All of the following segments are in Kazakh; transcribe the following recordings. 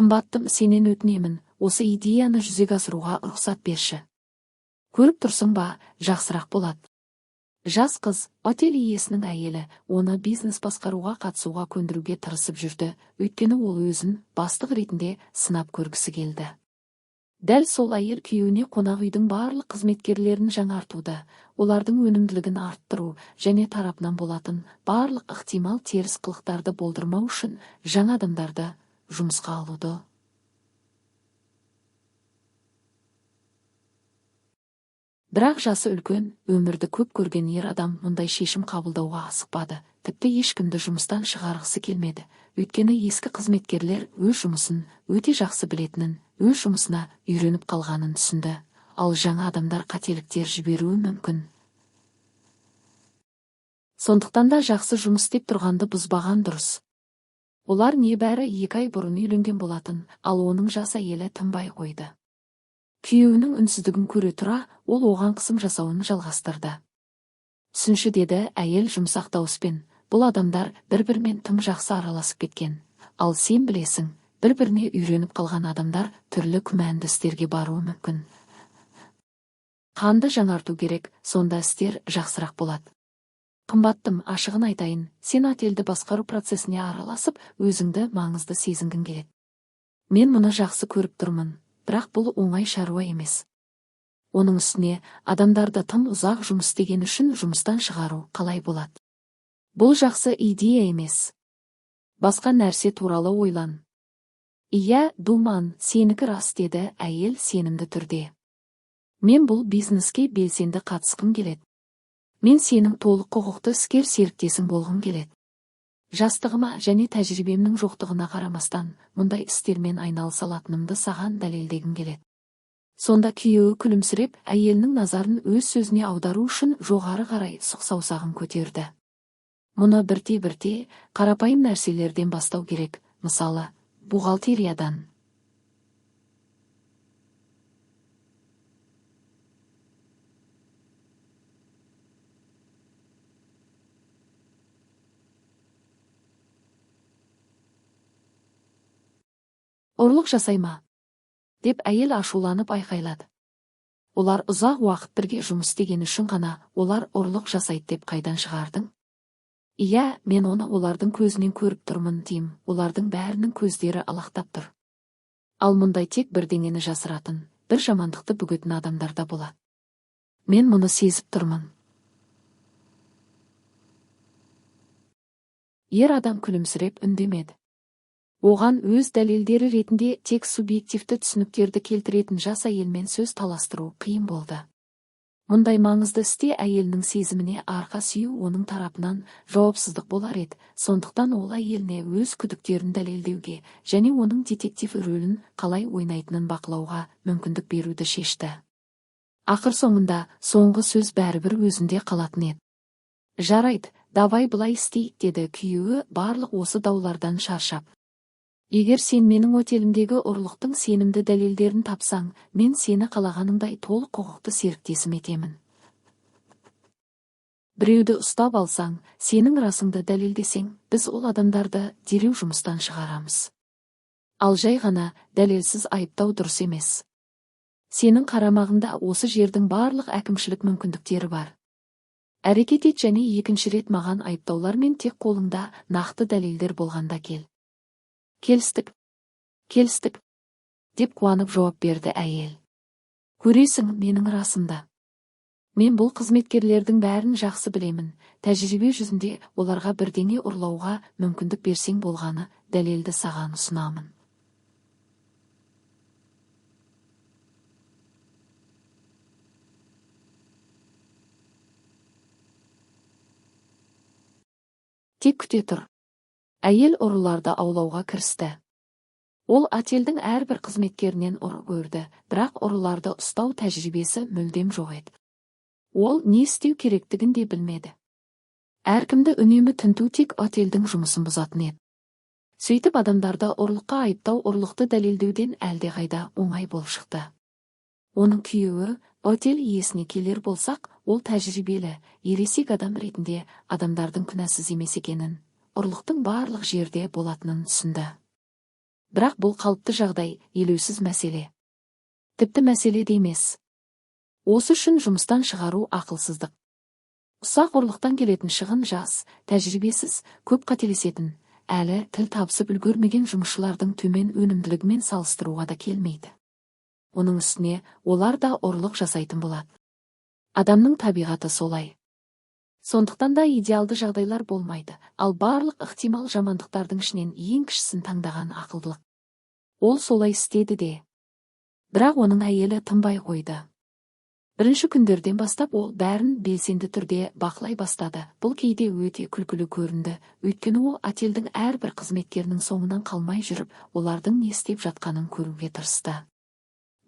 Қымбаттым, сенен өтінемін, осы идеяны жүзеге асыруға рұқсат берші. Көріп тұрсың ба, жақсырақ болады. Жас қыз, отель иесінің әйелі, оны бизнес басқаруға қатысуға көндіруге тырысып жүрді, өйткені ол өзін бастық ретінде сынап көргісі келді. Дәл сол әйел күйеуіне қонақ үйдің барлық қызметкерлерін жаңартуды, олардың өнімділігін арттыру және тарапынан болатын барлық ықтимал теріс қылықтарды болдырмау үшін жаңа адамдарды жұмысқа алуды. Бірақ жасы үлкен, өмірді көп көрген ер адам мұндай шешім қабылдауға асықпады, тіпті ешкімді жұмыстан шығарғысы келмеді, өйткені ескі қызметкерлер өз жұмысын өте жақсы білетінін, өз жұмысына үйреніп қалғанын түсінді, ал жаңа адамдар қателіктер жіберуі мүмкін. Сондықтан да жақсы жұмыс істеп тұрғанды бұзбаған дұрыс. Олар небәрі 2 ай бұрын үйленген болатын, ал оның жас әйелі тынбай қойды. Күйеуінің үнсіздігін көре тұра, ол оған қысым жасауын жалғастырды. Түсінші, деді әйел жұмсақ дауыспен, бұл адамдар бір-бірімен тым жақсы араласып кеткен. Ал сен білесің, бір-біріне үйреніп қалған адамдар түрлі күмәнді істерге баруы мүмкін. Қанды жаңарту керек, сонда істер жақсырақ болады. Қымбаттым, ашығын айтайын, сен отельді басқару процесіне араласып, өзіңді маңызды сезінгің келеді. Мен мұны жақсы көріп тұрмын, бірақ бұл оңай шаруа емес. Оның үстіне, адамдарды тым ұзақ жұмыс істеген үшін жұмыстан шығару қалай болады? Бұл жақсы идея емес. Басқа нәрсе туралы ойлан. Иә, Думан, сенікі рас, деді әйел сенімді түрде. Мен бұл бизнеске белсенді қатысқым келеді. Мен сенің толық құқықты іскер серіктесің болғым келеді. Жастығыма және тәжірибемнің жоқтығына қарамастан, мұндай істермен айналыса алатынымды саған дәлелдегім келеді. Сонда күйеуі күлімсіреп, әйелінің назарын өз сөзіне аудару үшін жоғары қарай сұқ саусағын көтерді. Мұны бірте-бірте қарапайым нәрселерден бастау керек, мысалы, бухгалтериядан. Ұрлық жасай ма? Деп әйел ашуланып айқайлады. Олар ұзақ уақыт бірге жұмыс істеген үшін ғана олар ұрлық жасайды деп қайдан шығардың? Иә, мен оны олардың көзінен көріп тұрмын деймін, олардың бәрінің көздері алақтап тұр. Ал мұндай тек бірдеңені жасыратын, бір жамандықты бүгетін адамдарда болады. Мен мұны сезіп тұрмын. Ер адам күлімсіреп үндемеді. Оған өз дәлелдері ретінде тек субъективті түсініктерді келтіретін жас әйелмен сөз таластыру қиын болды. Мұндай маңызды істе әйелінің сезіміне арқа сүйеу оның тарапынан жауапсыздық болар еді, сондықтан ол әйеліне өз күдіктерін дәлелдеуге және оның детектив рөлін қалай ойнайтынын бақылауға мүмкіндік беруді шешті. Ақыр соңында соңғы сөз бәрібір өзінде қалатын еді. Жарайды, давай былай істейік, деді күйеуі барлық осы даулардан шаршап. Егер сен менің отелімдегі ұрлықтың сенімді дәлелдерін тапсаң, мен сені қалағаныңдай толық құқықты серіктесім етемін. Біреуді ұстап алсаң, сенің расыңды дәлелдесең, біз ол адамдарды дереу жұмыстан шығарамыз. Ал жай ғана дәлелсіз айыптау дұрыс емес. Сенің қарамағыңда осы жердің барлық әкімшілік мүмкіндіктері бар. Әрекет ет және екінші рет маған айыптаулармен тек қолыңда нақты дәлелдер болғанда кел. Келістік. Келістік, деп қуанып жауап берді әйел. Көресің, менің расымда. Мен бұл қызметкерлердің бәрін жақсы білемін. Тәжірибе жүзінде оларға бірдеңе ұрлауға мүмкіндік берсең болғаны, дәлелді саған ұсынамын. Тек күте тұр. Әйел ұрыларды аулауға кірісті. Ол отельдің әрбір қызметкерінен ұры көрді, бірақ ұрыларды ұстау тәжірибесі мүлдем жоқ еді. Ол не істеу керектігін де білмеді. Әркімді үнемі тінту тек отельдің жұмысын бұзатын еді. Сөйтіп адамдарды ұрлыққа айыптау ұрлықты дәлелдеуден әлдеқайда оңай болып шықты. Оның күйеуі, отель иесіне келер болсақ, ол тәжірибелі, ересек адам ретінде адамдардың күнәсіз емес екенін, ұрлықтың барлық жерде болатынын түсінді. Бірақ бұл қалыпты жағдай, елеусіз мәселе. Тіпті мәселе де емес. Осы үшін жұмыстан шығару ақылсыздық. Ұсақ ұрлықтан келетін шығын жас, тәжірибесіз, көп қателесетін, әлі тіл табысып үлгермеген жұмысшылардың төмен өнімділігімен салыстыруға да келмейді. Оның үстіне олар да ұрлық жасайтын болады. Адамның табиғаты солай. Сондықтан да идеалды жағдайлар болмайды, ал барлық ықтимал жамандықтардың ішінен ең кішісін таңдаған ақылдылық. Ол солай істеді де. Бірақ оның әйелі тынбай қойды. Бірінші күндерден бастап ол бәрін белсенді түрде бақылай бастады. Бұл кейде өте күлкілі көрінді, өйткені ол отельдің әрбір қызметкерінің соңынан қалмай жүріп, олардың не істеп жатқанын көруге тырысты.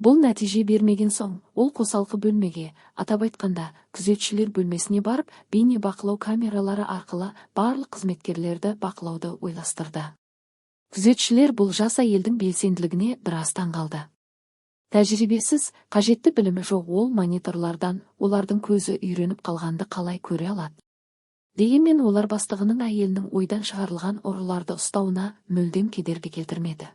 Бұл нәтиже бермеген соң, ол қосалқы бөлмеге, атап айтқанда, күзетшілер бөлмесіне барып, бейне бақылау камералары арқылы барлық қызметкерлерді бақылауды ойластырды. Күзетшілер бұл жас әйелдің белсенділігіне біраз таңғалды. Тәжірибесіз, қажетті білімі жоқ ол мониторлардан олардың көзі үйреніп қалғанды қалай көре алады? Дегенмен олар бастығының әйелінің ойдан шығарылған ұрыларды ұстауына мүлдем кедергі келтірмеді.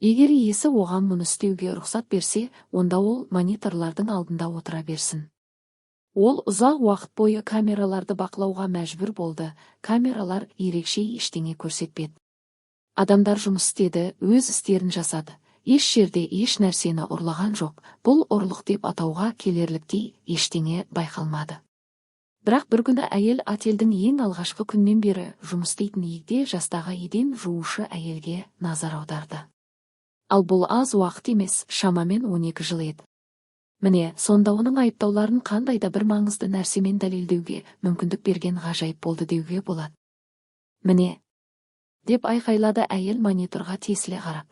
Егер иесі оған мұны істеуге рұқсат берсе, онда ол мониторлардың алдында отыра берсін. Ол ұзақ уақыт бойы камераларды бақылауға мәжбүр болды, камералар ерекше ештеңе көрсетпеді. Адамдар жұмыс істеді, өз істерін жасады. Еш жерде еш нәрсені ұрлаған жоқ, бұл ұрлық деп атауға келерліктей ештеңе байқалмады. Бірақ бір күні әйел отельдің ең алғашқы күннен бері жұмыс істейтін егде жастағы еден жуушы әйелге назар аударды. Ал бұл аз уақыт емес, шамамен 12 жыл еді. Міне, сонда оның айыптауларын қандай да бір маңызды нәрсемен дәлелдеуге мүмкіндік берген ғажайып болды деуге болады. Міне, деп айқайлады әйел мониторға тесіле қарап.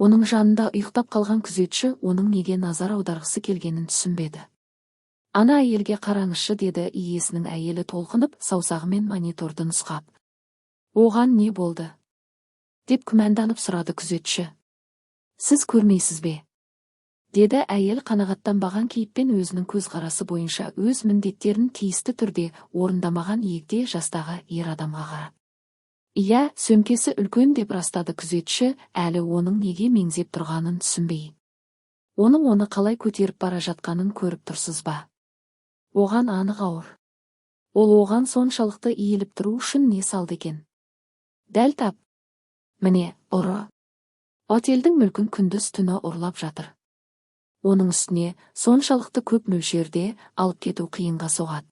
Оның жанында ұйықтап қалған күзетші оның неге назар аударғысы келгенін түсінбеді. Ана әйелге қараңызшы, деді иесінің әйелі толқынып, саусағымен мониторды нұсқап. Оған не болды? Деп күмәнданып сұрады күзетші. Сіз көрмейсіз бе? Деді әйел қанағаттанбаған кейіппен өзінің көзқарасы бойынша өз міндеттерін тиісті түрде орындамаған егде жастағы ер адамға қарап. Иә, сөмкесі үлкен, деп растады күзетші, әлі оның неге меңзеп тұрғанын түсінбей. Оның оны қалай көтеріп бара жатқанын көріп тұрсыз ба? Оған анық ауыр. Ол оған соншалықты иіліп тұру үшін не салды екен? Дәл тап. Міне, ұры. Отельдің мүлкін күндіз түні ұрлап жатыр. Оның үстіне соншалықты көп мөлшерде алып кету қиынға соғады.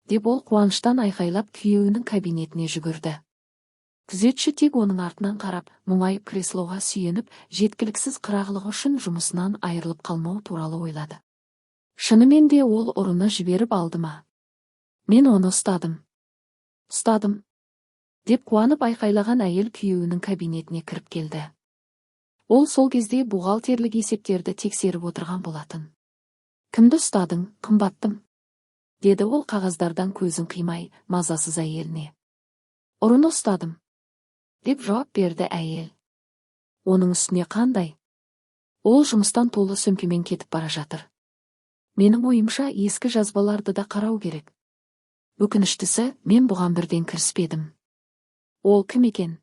Деп ол қуаныштан айқайлап күйеуінің кабинетіне жүгірді. Күзетші тек оның артынан қарап, мұңайып креслоға сүйеніп, жеткіліксіз қырағылығы үшін жұмысынан айырылып қалмау туралы ойлады. Шынымен де ол ұрыны жіберіп алды ма? Мен оны ұстадым. Ұстадым. Деп қуанып айқайлаған әйел күйеуінің кабинетіне кіріп келді. Ол сол кезде бухгалтерлік есептерді тексеріп отырған болатын. Кімді ұстадың, қымбаттым? Деді ол қағаздардан көзін қимай, мазасыз әйеліне. Ұрыны ұстадым. Деп жауап берді әйел. Оның үстіне қандай? Ол жұмыстан толы сөмкемен кетіп бара жатыр. Менің ойымша, ескі жазбаларды да қарау керек. Өкініштісі, мен бұған бірден кіріспедім. Ол кім екен?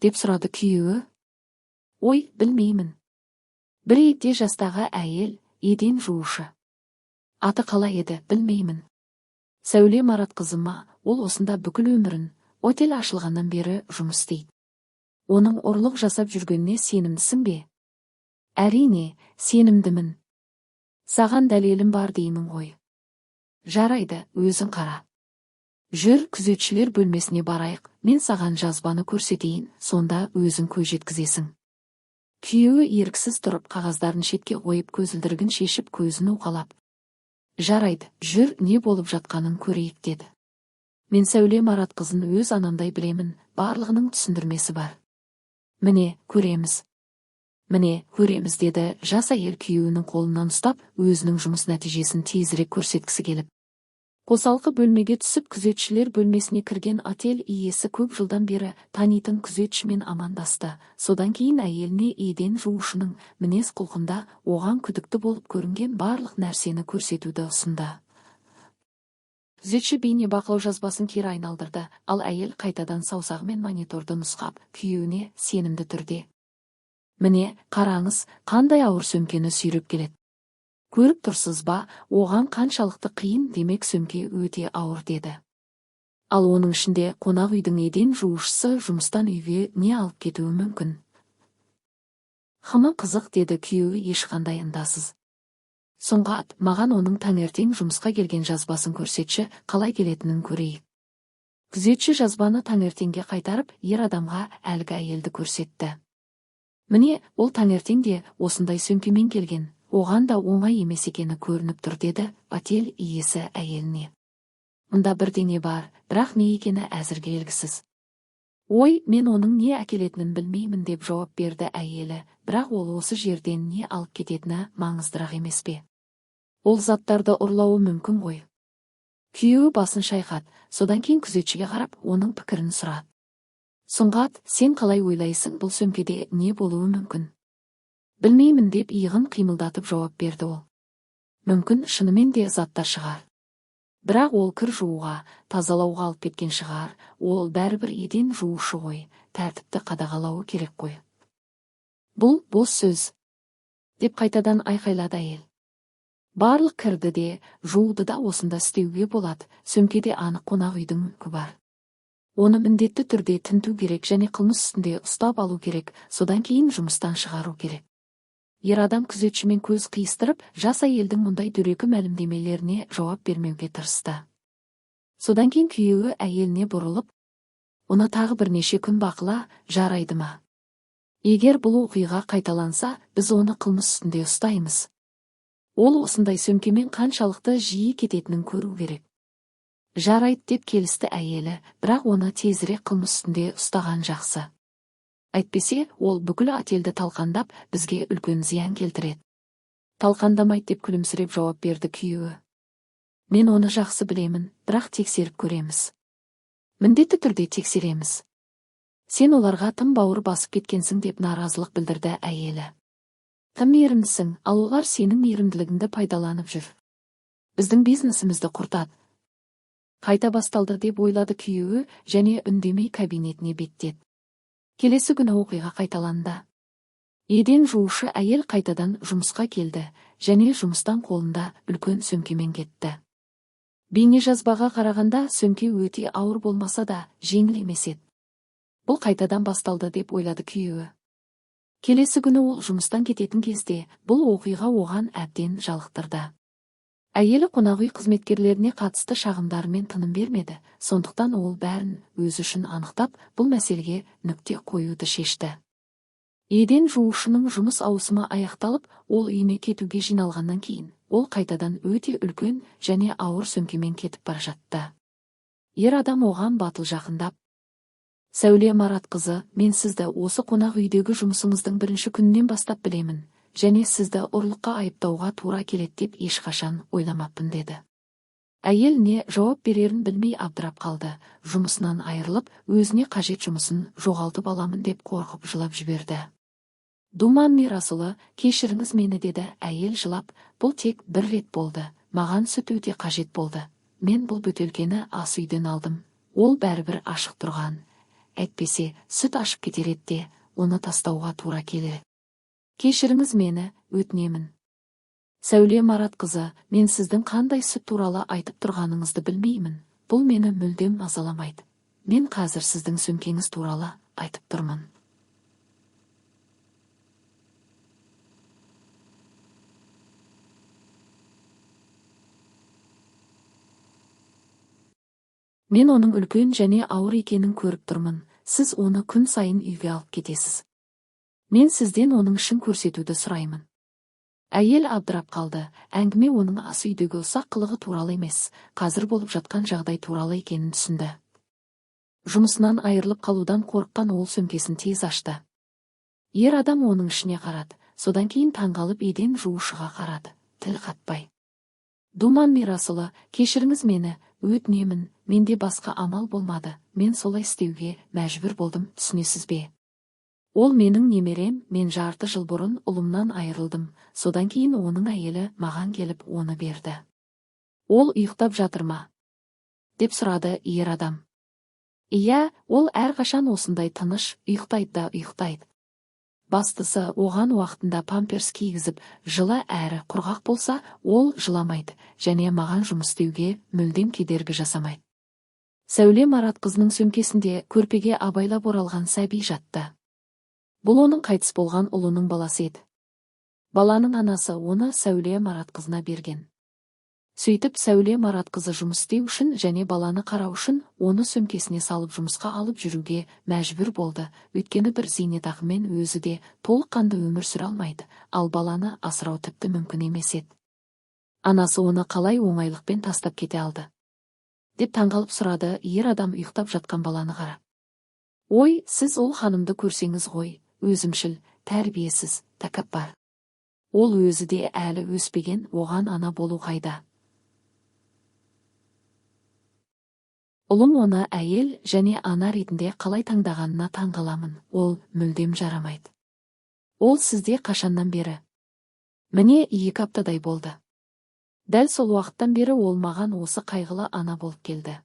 Деп сұрады күйеуі. Ой, білмеймін. Бір егде жастағы әйел, еден жуушы. Аты қалай еді, білмеймін. Сәуле Маратқызы ма, ол осында бүкіл өмірін, отель ашылғаннан бері жұмыс істейді. Оның ұрлық жасап жүргеніне сенімдісің бе? Әрине, сенімдімін. Саған дәлелім бар деймін ғой. Жарайды, өзің қара. Жүр, күзетшілер бөлмесіне барайық, мен саған жазбаны көрсетейін, сонда өзің көз жеткізесің. Күйеуі еріксіз тұрып, қағаздарын шетке қойып, көзілдірігін шешіп, көзін уқалап. Жарайды, жүр, не болып жатқанын көрейік, деді. Мен Сәуле Маратқызын өз анамдай білемін, барлығының түсіндірмесі бар. Міне, көреміз. Міне, көреміз, деді жас әйел күйеуінің қолынан ұстап, өзінің жұмыс нәтижесін тезірек көрсеткісі келіп. Қосалқы бөлмеге түсіп, күзетшілер бөлмесіне кірген отель иесі көп жылдан бері танитын күзетшімен амандасты. Содан кейін әйеліне еден жуушының мінез құлқында оған күдікті болып көрінген барлық нәрсені көрсетуді ұсынды. Күзетші бейнебақылау жазбасын кері айналдырды, ал әйел қайтадан саусағымен мониторды нұсқап, күйеуіне сенімді түрде: «Міне, қараңыз, қандай ауыр сөмкені сүйреп келеді. Көріп тұрсыз ба, оған қаншалықты қиын, демек сөмке өте ауыр», – деді. Ал оның ішінде қонақ үйдің еден жуушысы жұмыстан үйге не алып кетуі мүмкін? «Хм, қызық», – деді күйеуі ешқандай ындасыз. «Сұңғат, маған оның таңертең жұмысқа келген жазбасын көрсетші, қалай келетінін көрейік». Күзетші жазбаны таңертеңге қайтарып, ер адамға әлгі әйелді көрсетті. «Міне, ол таңертең де осындай сөмкемен келген, оған да оңай емес екені көрініп тұр», – деді отель иесі әйеліне. «Мұнда бірдеңе бар, бірақ не екені әзірге белгісіз». «Ой, мен оның не әкелетінін білмеймін», – деп жауап берді әйелі, «бірақ ол осы жерден не алып кететіні маңыздырақ емес пе? Ол заттарды ұрлауы мүмкін ғой». Күйеуі басын шайқады, содан кейін күзетшіге қарап, оның пікірін сұрады. «Сұңғат, сен қалай ойлайсың, бұл сөмкеде не болуы мүмкін?» «Білмеймін», – деп иығын қимылдатып жауап берді ол. «Мүмкін, шынымен де заттар шығар. Бірақ ол кір жууға, тазалауға алып кеткен шығар, ол бәрібір еден жуушы ғой, тәртіпті қадағалауы керек қой». «Бұл бос сөз», – деп қайтадан айқайлады әйел. «Барлық кірді де, жууды да осында істеуге болады, сөмкеде анық қонақ үйдің мүлкі бар. Оны міндетті түрде тінту керек және қылмыс үстінде ұстап алу керек, содан кейін жұмыстан шығару керек». Ер адам күзетшімен көз қиыстырып, жас әйелдің мұндай дөрекі мәлімдемелеріне жауап бермеуге тырысты. Содан кейін күйеуі әйеліне бұрылып: «Оны тағы бірнеше күн бақыла, жарайды ма? Егер бұл оқиға қайталанса, біз оны қылмыс үстінде ұстаймыз. Ол осындай сөмкемен қаншалықты жиі кететінін көру керек». «Жарайды», – деп келісті әйелі, «бірақ оны тезірек қылмыс үстінде ұстаған жақсы. Әйтпесе, ол бүкіл отельді талқандап, бізге үлкен зиян келтіреді». «Талқандамайды», – деп күлімсіреп жауап берді күйеуі. «Мен оны жақсы білемін, бірақ тексеріп көреміз. Міндетті түрде тексереміз». «Сен оларға тым бауыр басып кеткенсің», – деп наразылық білдірді әйелі. «Тым мейірімдісің, ал олар сенің мейірімділігіңді пайдаланып жүр. Біздің бизнесімізді құртады». «Қайта басталды», – деп ойлады күйеуі және үндемей кабинетіне беттеді. Келесі күні оқиға қайталанды. Еден жуушы әйел қайтадан жұмысқа келді және жұмыстан қолында үлкен сөмкемен кетті. Бейнежазбаға қарағанда, сөмке өте ауыр болмаса да, жеңіл емес еді. «Бұл қайтадан басталды», – деп ойлады күйеуі. Келесі күні ол жұмыстан кететін кезде бұл оқиға оған әбден жалықтырды. Әйелі қонақ үй қызметкерлеріне қатысты шағымдарымен тыным бермеді, сондықтан ол бәрін өзі үшін анықтап, бұл мәселеге нүкте қоюды шешті. Еден жуушының жұмыс ауысымы аяқталып, ол үйіне кетуге жиналғаннан кейін, ол қайтадан өте үлкен және ауыр сөмкемен кетіп бара жатты. Ер адам оған батыл жақындап: «Сәуле Маратқызы, мен сізді осы қонақ үйдегі жұмысыңыздың бірінші күнінен бастап білемін және сізді ұрлыққа айыптауға тура келеді деп ешқашан ойламаппын», – деді. Әйел не жауап берерін білмей абдырап қалды, жұмысынан айырылып, өзіне қажет жұмысын жоғалтып аламын деп қорқып жылап жіберді. «Думан Мирасұлы, кешіріңіз мені», – деді әйел жылап, «бұл тек бір рет болды, маған сүт өте қажет болды. Мен бұл бөтелкені ас үйден алдым, ол бәрібір ашық тұрған, әйтпесе сүт ашып кетер еді де, оны тастауға тура келер. Кешіріңіз мені, өтінемін». «Сәуле Маратқызы, мен сіздің қандай сүт туралы айтып тұрғаныңызды білмеймін, бұл мені мүлдем мазаламайды. Мен қазір сіздің сөмкеңіз туралы айтып тұрмын. Мен оның үлкен және ауыр екенін көріп тұрмын, сіз оны күн сайын үйге алып кетесіз. Мен сізден оның ішін көрсетуді сұраймын». Әйел абдырап қалды, әңгіме оның ас үйдегі ұсақ қылығы туралы емес, қазір болып жатқан жағдай туралы екенін түсінді. Жұмысынан айырылып қалудан қорыққан ол сөмкесін тез ашты. Ер адам оның ішіне қарады, содан кейін таңғалып еден жуушыға қарады, тіл қатпай. «Думан Мирасұлы, кешіріңіз мені, өтінемін, менде басқа амал болмады, мен солай істеуге мәжбүр болдым, түсінесіз бе? Ол менің немерем, мен жарты жыл бұрын ұлымнан айырылдым, содан кейін оның әйелі маған келіп оны берді. Ол ұйықтап жатыр ма?» Деп сұрады ер адам. Иә, ол әрқашан осындай тыныш, ұйықтайды да ұйықтайды. Бастысы, оған уақытында памперс кигізіп, жылы әрі құрғақ болса, ол жыламайды және маған жұмыс істеуге мүлдем кедергі жасамайды. Сәуле Маратқызының сөмкесінде көрпеге абайлап оралған сәби жатты. Бұл оның қайтыс болған ұлының баласы еді. Баланың анасы оны Сәуле Маратқызына берген. Сөйтіп, Сәуле Маратқызы жұмыс істеу үшін және баланы қарау үшін оны сөмкесіне салып жұмысқа алып жүруге мәжбүр болды, өйткені бір зейнетақымен өзі де толыққанды өмір сүре алмайды, ал баланы асырау тіпті мүмкін емес еді. Анасы оны қалай оңайлықпен тастап кете алды? Деп таңғалып сұрады ер адам ұйықтап жатқан баланы қарап. Ой, сіз ол ханымды көрсеңіз ғой, өзімшіл, тәрбиесіз, тәкаппар. Ол өзі де әлі өспеген, оған ана болу қайда? Ұлым оны әйел және ана ретінде қалай таңдағанына таңғаламын, ол мүлдем жарамайды. Ол сізде қашаннан бері? Міне, 2 аптадай болды. Дәл сол уақыттан бері ол маған осы қайғылы ана болып келді.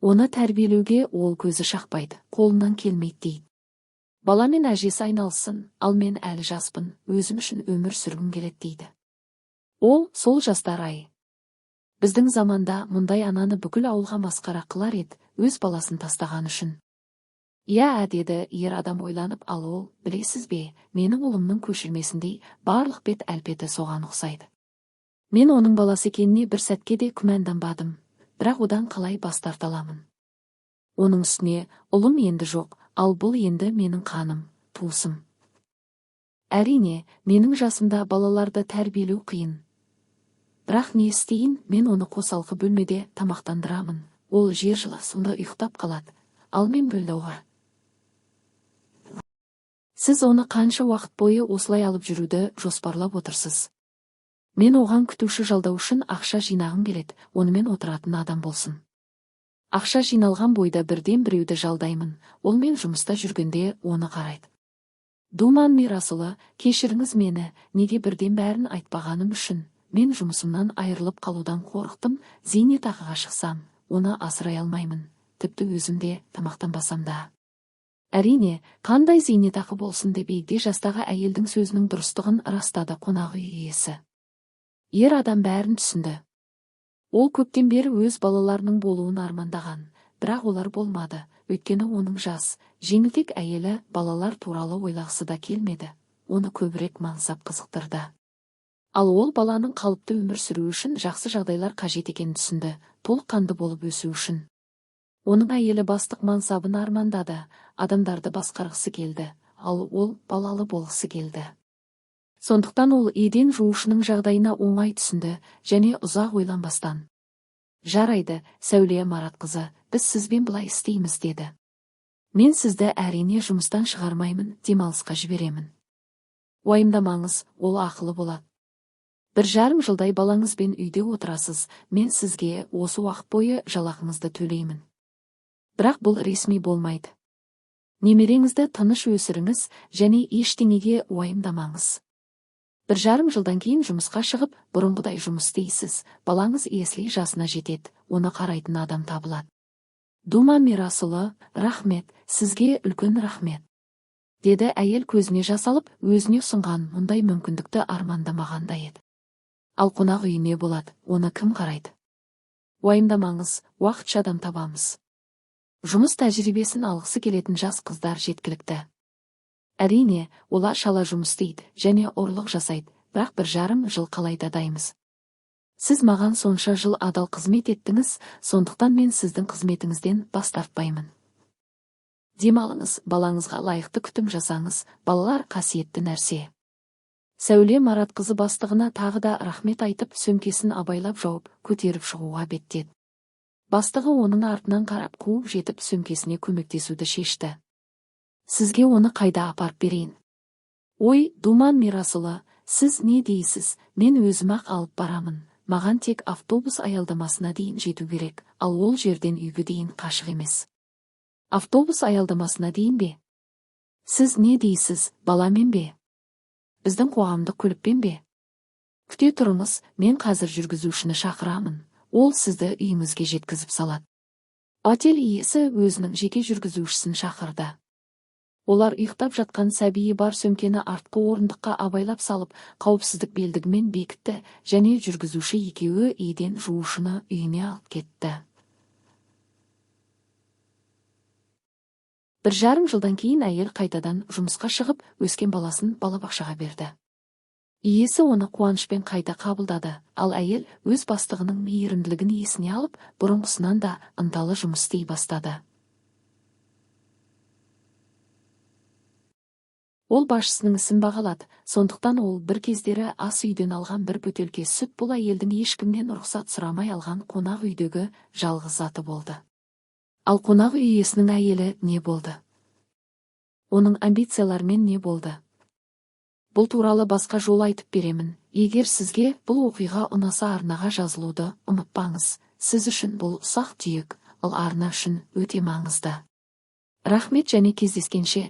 Оны тәрбиелеуге ол көзі шақпайды, қолынан келмейді дейді. Баламен әжесі айналыссын, ал мен әлі жаспын, өзім үшін өмір сүргім келеді дейді. Ол сол жастар ай. Біздің заманда мұндай ананы бүкіл ауылға масқара қылар еді, өз баласын тастаған үшін. Иә, деді ер адам ойланып, ал ол, білесіз бе, менің ұлымның көшірмесіндей барлық бет әлпеті соған ұқсайды. Мен оның баласы екеніне бір сәтке де күмәнданбадым, бірақ одан қалай бас тарта аламын? Оның үстіне, ұлым енді жоқ, ал бұл енді менің қаным, туысым. Әрине, менің жасымда балаларды тәрбиелеу қиын. Бірақ не істейін, мен оны қосалқы бөлмеде тамақтандырамын, ол жер жылы сонда ұйықтап қалады, ал мен бөлдауға. Сіз оны қанша уақыт бойы осылай алып жүруді жоспарлап отырсыз? Мен оған күтуші жалдау үшін ақша жинағым келеді, онымен отыратын адам болсын. Ақша жиналған бойда бірден біреуді жалдаймын, ол мен жұмыста жүргенде оны қарайды. Думан Мирасұлы, кешіріңіз мені, неге бірден бәрін айтпағаным үшін. Мен жұмысымнан айырылып қалудан қорықтым, зейнетақыға шықсам, оны асырай алмаймын, тіпті өзім де тамақтанбасам да. Әрине, қандай зейнетақы болсын деп егде жастағы әйелдің сөзінің дұрыстығын растады қонақ үй иесі. Ер адам бәрін түсінді. Ол көптен бері өз балаларының болуын армандаған, бірақ олар болмады, өйткені оның жас, жеңілтек әйелі балалар туралы ойлағысы да келмеді, оны көбірек мансап қызықтырды. Ал ол баланың қалыпты өмір сүруі үшін жақсы жағдайлар қажет екенін түсінді, толыққанды болып өсу үшін. Оның әйелі бастық мансабын армандады, адамдарды басқарғысы келді, ал ол балалы болғысы келді. Сондықтан ол еден жуушының жағдайына оңай түсінді және ұзақ ойланбастан. Жарайды, Сәуле Маратқызы, біз сізбен былай істейміз, деді. Мен сізді әрине жұмыстан шығармаймын, демалысқа жіберемін. Уайымдамаңыз, ол ақылы болады. 1,5 жылдай балаңызбен үйде отырасыз, мен сізге осы уақыт бойы жалақыңызды төлеймін. Бірақ бұл ресми болмайды. Немереңізді тыныш өсіріңіз және ештеңеге уайымдамаңыз. 1,5 жылдан кейін жұмысқа шығып, бұрынғыдай жұмыс істейсіз, балаңыз еслі жасына жетеді, оны қарайтын адам табылады. Думан Мирасұлы, рахмет, сізге үлкен рахмет, деді әйел көзіне жас алып, өзіне ұсынған мұндай мүмкіндікті армандамағандай еді. Ал қонақ үйі не болады, оны кім қарайды? Уайымдамаңыз, уақытша адам табамыз. Жұмыс тәжірибесін алғысы келетін жас қыздар жеткілікті. Әрине, олар шала жұмыс істейді және ұрлық жасайды, бірақ 1,5 жыл қалай дадаймыз. Сіз маған сонша жыл адал қызмет еттіңіз, сондықтан мен сіздің қызметіңізден бас тартпаймын. Демалыңыз, балаңызға лайықты күтім жасаңыз, балалар қасиетті нәрсе. Сәуле Маратқызы бастығына тағы да рахмет айтып, сөмкесін абайлап жауып, көтеріп шығуға беттеді. Бастығы оның артынан қарап қуып жетіп, сөмкесіне көмектесуді шешті. Сізге оны қайда апарып берейін? Ой, Думан Мирасұлы, сіз не дейсіз, мен өзім-ақ алып барамын, маған тек автобус аялдамасына дейін жету керек, ал ол жерден үйге дейін қашық емес. Автобус аялдамасына дейін бе? Сіз не дейсіз, баламен бе? Біздің қоғамдық көлікпен бе? Күте тұрыңыз, мен қазір жүргізушіні шақырамын, Ол сізді үйіңізге жеткізіп салады. Отель иесі өзінің жеке жүргізушісін шақырды. Олар ұйықтап жатқан сәбиі бар сөмкені артқы орындыққа абайлап салып, қауіпсіздік белдігімен бекітті және жүргізуші екеуі еден жуушыны үйіне алып кетті. 1,5 жылдан кейін әйел қайтадан жұмысқа шығып, өскен баласын балабақшаға берді. Иесі оны қуанышпен қайта қабылдады, ал әйел өз бастығының мейірімділігін есіне алып, бұрынғысынан да ынталы жұмыс істей бастады. Ол басшысының ісін бағалады, сондықтан ол бір кездері ас үйден алған бір бөтелке сүт бұл әйелдің ешкімнен рұқсат сұрамай алған қонақ үйдегі жалғыз заты болды. Ал қонақ үй иесінің әйелі не болды? Оның амбицияларымен не болды? Бұл туралы басқа жолы айтып беремін. Егер сізге бұл оқиға ұнаса, арнаға жазылуды ұмытпаңыз. Сіз үшін бұл ұсақ түйек, ал арна үшін өте маңызды. Рахмет және кездескенше.